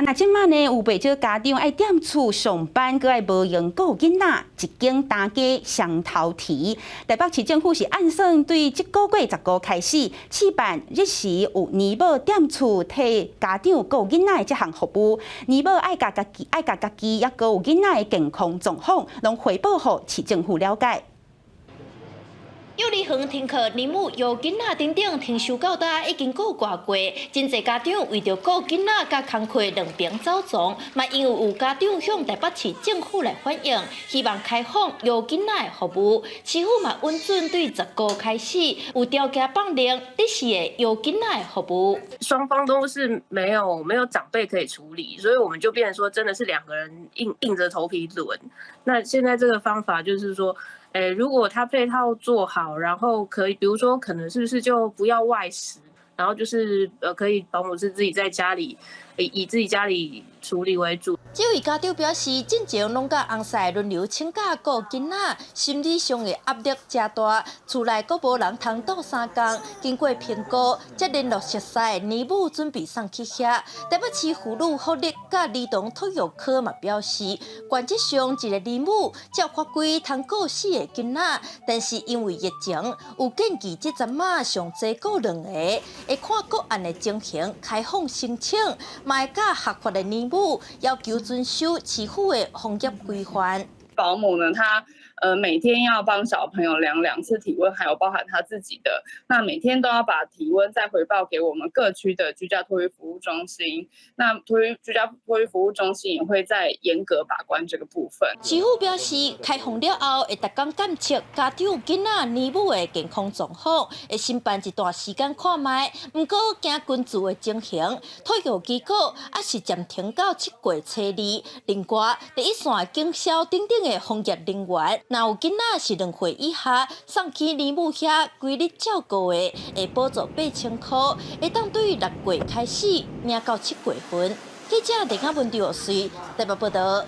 若這馬呢，有袂少家長愛踮厝上班，閣愛無閒顧囡仔，一肩擔家雙頭提。台北市政府是按算對這個月15開始試辦日時有奶母踮厝替家長顧囡仔的這項服務。奶母愛共家己愛共家己，抑閣有囡仔的健康狀況，攏匯報予市政府了解。幼兒園停課，奶母顧囡仔等等，停收到今已經個外月，真濟家長為著顧囡仔佮工課兩邊走傱，嘛因為有家長向台北市政府來反映，希望開放顧囡仔的服務，市府嘛允准對15開始有條件放靈日時的顧囡仔的服務。雙方都是沒有長輩可以處理，所以我們就變成說，真的是兩個人硬著頭皮輪。那現在這個方法就是說，如果他配套做好，然後可以，比如說可能是不是就不要外食，然後就是可以保姆是自己在家裡，以自己家裡處理為主。這位家長表示，進前攏佮翁婿輪流請假顧囡仔，心理上的壓力誠大，厝內閣無人通鬥相共。經過評估，才聯絡熟似的奶母準備送去遐。台北市婦女福利佮兒童托育科嘛表示，原則上一个奶母照法規通顧四个囡仔，但是因為疫情，有建議這陣仔上濟顧兩个，會看個案的情形開放申請，嘛會佮合法的奶母要求遵守市府的防疫規範。保姆呢，他每天要幫小朋友量兩次體溫，還有包含他自己的，那每天都要把體溫再回報給我們各區的居家托育服務中心。那居家托育服務中心也會再嚴格把關這個部分。市府表示，開放了後會逐工監測家長、囡仔、奶母的健康狀況，會先辦一段時間看覓。毋過驚群聚的情形，托育機構猶是暫停到7月初二。另外，第一線警消等等的防疫人員，若有囡仔是2歲以下，送去奶母遐規日照顧的，會補助8000箍，會當對6月開始領到7月份。記者陳亞文、劉水台北報道。